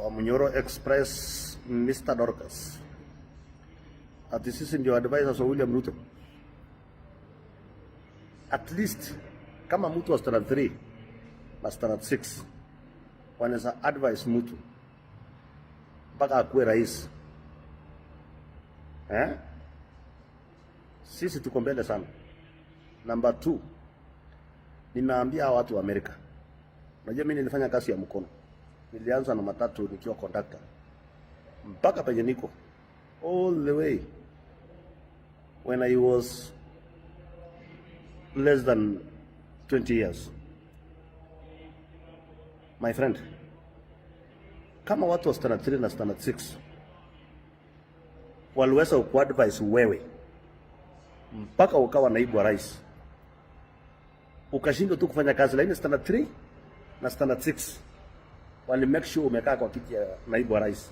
Wamunyoro Express, Mr. Dorcas. Ati sisi ndio advisors wa William Ruto. At least kama mtu wa standard 3 na standard 6 wanaweza advise mtu mpaka akuwe rais, eh? Sisi tuko mbele sana. Number two, nimeambia hawa watu wa Amerika. Unajua mimi nilifanya kazi ya mkono. Nilianza na matatu nikiwa conductor mpaka penye niko all the way when I was less than 20 years. My friend, kama watu wa standard 3 na standard 6 waliweza kuadvise wewe mpaka ukawa naibu wa rais, ukashindwa tu kufanya kazi, lakini standard 3 na standard 6 wali make sure umekaa kwa kiti ya naibu wa rais,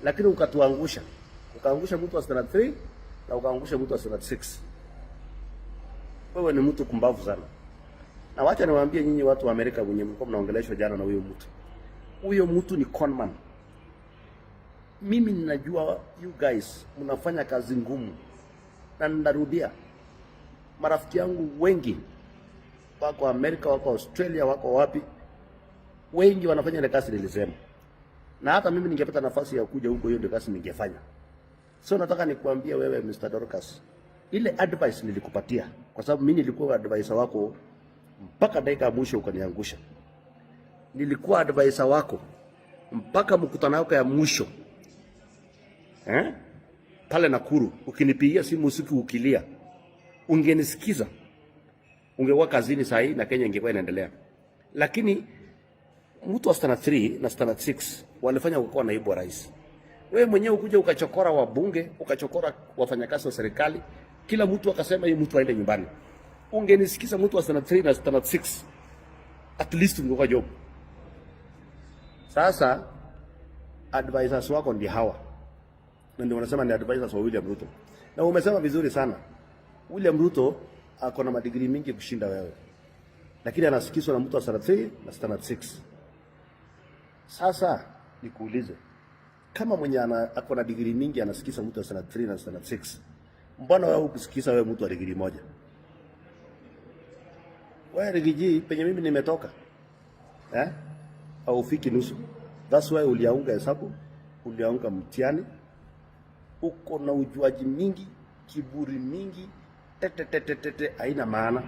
lakini ukatuangusha, ukaangusha mtu wa standard 3 na ukaangusha mtu wa standard 6. Wewe ni mtu kumbavu sana. Na wacha niwaambie nyinyi watu wa Amerika wenye mlikuwa mnaongeleshwa jana na huyo mtu. Huyo mtu ni conman. Mimi ninajua you guys mnafanya kazi ngumu, na ninarudia, marafiki yangu wengi wako Amerika, wako Australia, wako wapi, wengi wanafanya ile kazi nilisema, na hata mimi ningepata nafasi ya kuja huko, hiyo ndio kazi ningefanya. So nataka nikuambie wewe Mr. Dorcas, ile advice nilikupatia, kwa sababu mimi nilikuwa advisor wako mpaka dakika ya mwisho ukaniangusha. Nilikuwa advisor wako mpaka mkutano wako ya mwisho, eh? Pale Nakuru ukinipigia simu usiku ukilia, ungenisikiza, ungekuwa kazini saa hii na Kenya ingekuwa inaendelea. Lakini mtu wa standard 3 na standard 6 walifanya ukakuwa naibu wa rais. Wewe mwenyewe ukuja ukachokora wabunge, ukachokora wafanyakazi wa serikali, kila mtu akasema hii mtu aende nyumbani. Ungenisikiza mtu wa standard 3 na standard 6, at least ungekuwa job. Sasa advisors wako ndio hawa, na ndio wanasema ni advisors wa William Ruto, na umesema vizuri sana. William Ruto ako na madigrii mingi kushinda wewe, lakini anasikizwa na mtu wa standard 3 na standard 6. Sasa nikuulize, kama mwenye ako na digrii mingi anasikiza mtu wa standard 3 na standard 6, mbona wewe ukusikiza wewe mtu wa digrii moja? Wewe Riggy G, penye mimi nimetoka, eh, haufiki nusu. That's why ulianguka hesabu, ulianguka mtihani, uko na ujuaji mingi, kiburi mingi, tete tete tete, haina maana.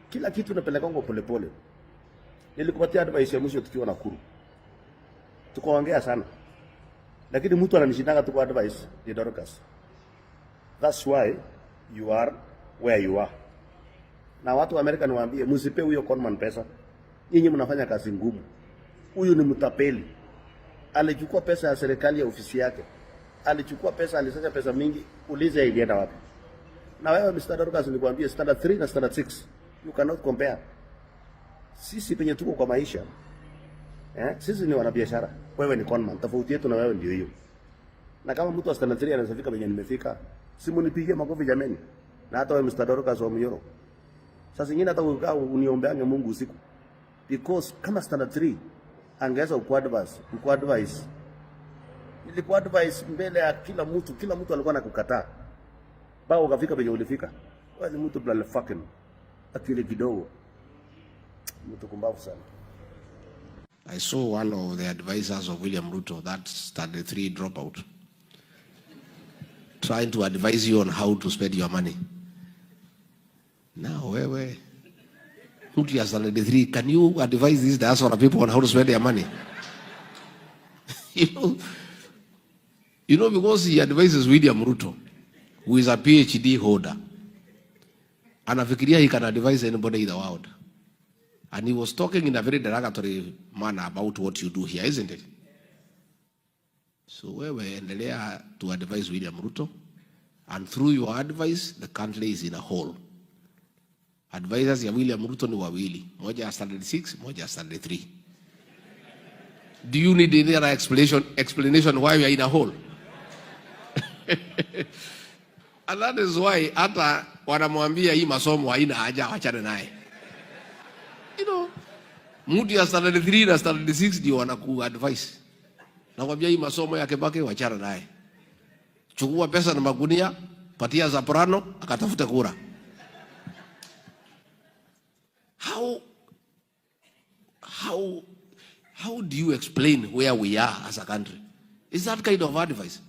Kila kitu unapeleka kwa polepole. Nilikupatia advice ya mwisho tukiwa Nakuru, tukaongea sana, lakini mtu ananishindanga tu kwa advice ni Dorcas. That's why you are where you are. Na watu wa Amerika niwaambie, msipe huyo conman pesa. Nyinyi mnafanya kazi ngumu. Huyu ni mtapeli. Alichukua pesa ya serikali ya ofisi yake, alichukua pesa, alisanya pesa mingi, ulize ilienda wapi? Na wewe Mr. Dorcas, nilikwambia standard 3 na standard 6 you cannot compare. Sisi penye tuko kwa maisha, eh, sisi ni wanabiashara, wewe ni conman. Tofauti yetu na wewe ndio hiyo. Na kama mtu wa standard 3 anaweza fika penye nimefika, si munipigie makofi jameni. Na hata wewe Mr. Dorcas Wamunyoro, sasa zingine hata ukaa uniombeange Mungu usiku, because kama standard 3 angeweza kuadvise, nilikuadvise mbele ya kila mtu, kila mtu alikuwa anakukataa, mpaka ukafika penye ulifika. Wewe ni mtu bloody fucking akili kidogo, mtu kumbavu sana. I saw one of the advisors of William Ruto, that standard three dropout, trying to advise you on how to spend your money. Now, wewe, mtu ya standard three, can you advise these diaspora people on how to spend their money? Because he advises William Ruto, who is a PhD holder. Anafikiria he can advise anybody in the world. And he was talking in a very derogatory manner about what you do here, isn't it? So wewe endelea to advise William Ruto, and through your advice, the country is in a hole. Advisors ya William Ruto ni wawili, moja ya standard 6, moja ya standard 3. Do you need any other explanation why we are in a hole? And that is why hata wanamwambia hii masomo haina haja, wachane naye. Mtu ya standard 3 na standard 6 ndio wanaku advise. Nakwambia hii masomo ya Kibaki wachana naye. Chukua pesa na magunia, patia Zaprano akatafute kura. How do you explain where we are as a country? Is that kind of advice?